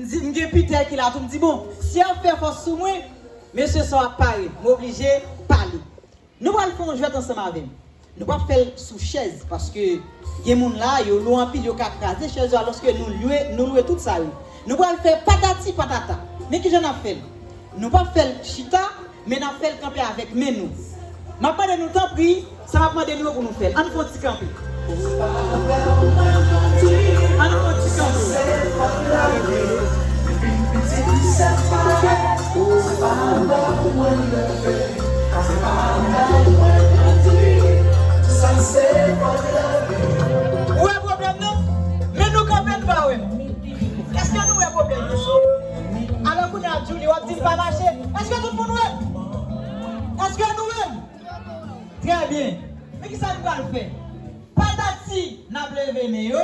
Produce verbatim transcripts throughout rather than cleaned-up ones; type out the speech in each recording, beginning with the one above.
Di, m gen Peter ki la tou, m di, bon, si y ap fè fòs sou mwen, mesye sa w ap pare, m oblije pale. Nou pral fè yon jwèt ansanm avè m. Nou p ap fè l sou chèz, paske gen moun la, yo lou anpil, yo ka kraze chèz yo, alòske nou lwe, nou lwe tout sa yo. Nou pral fè patati patata. Men kijan n ap fè l? Nou p ap fè l chita, men n ap fè l kanpe avèk men nou. M ap mande nou, tanpri, sa m ap mande nou yo pou nou fè l. Ann fè yon ti kanpe. Ann fè yon ti kanpe. Ou wè pwoblèm nan? Men nou kanpe, nou pa wè m. Èske nou wè pwoblèm nan? Alò kounye a, Julie, w ap di l pa mache. Èske tout moun wè m? Èske nou wè m? Trè byen. Men kisa nou pral fè? Patati, n ap leve men yo.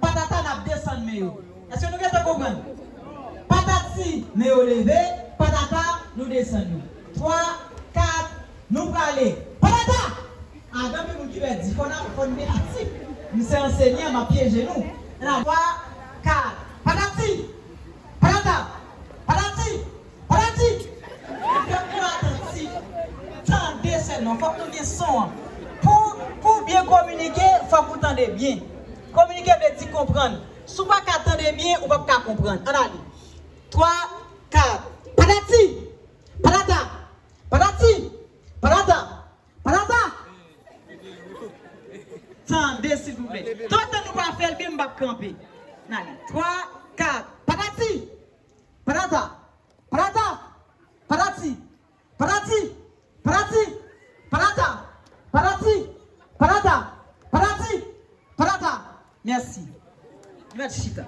Patata, n ap desann men yo. Èske nou gentan konprann? Patati, men yo leve. Patata, nou desann yo. Twa, kat, nou prale. Patata! A, gen anpil moun ki pèdi. Fò n ap, fò n atantif. M se ansenyan, m ap pyeje nou. Ann ale. Twa, kat. Patati! Patata! Patati! Patati! Fòk nou atantif. Tande sèlman. Fòk nou gen son an. Pou, pou w byen kominike, fòk ou tande byen. Kominike vle di konprann. Si w pa ka tande byen, ou p ap ka konprann. Ann ale. Twa, kat. Patati! Patata! Patati! Patata! Patata! Tande, silvouplè. Tantan nou pa fè l byen, m p ap kanpe. N ale. Twa, kat. Patati! Patata! Patata! Patati! Patati! Patati! Patata! Patati! Patata! Patati! Patata! Mèsi. Nou mèt chita.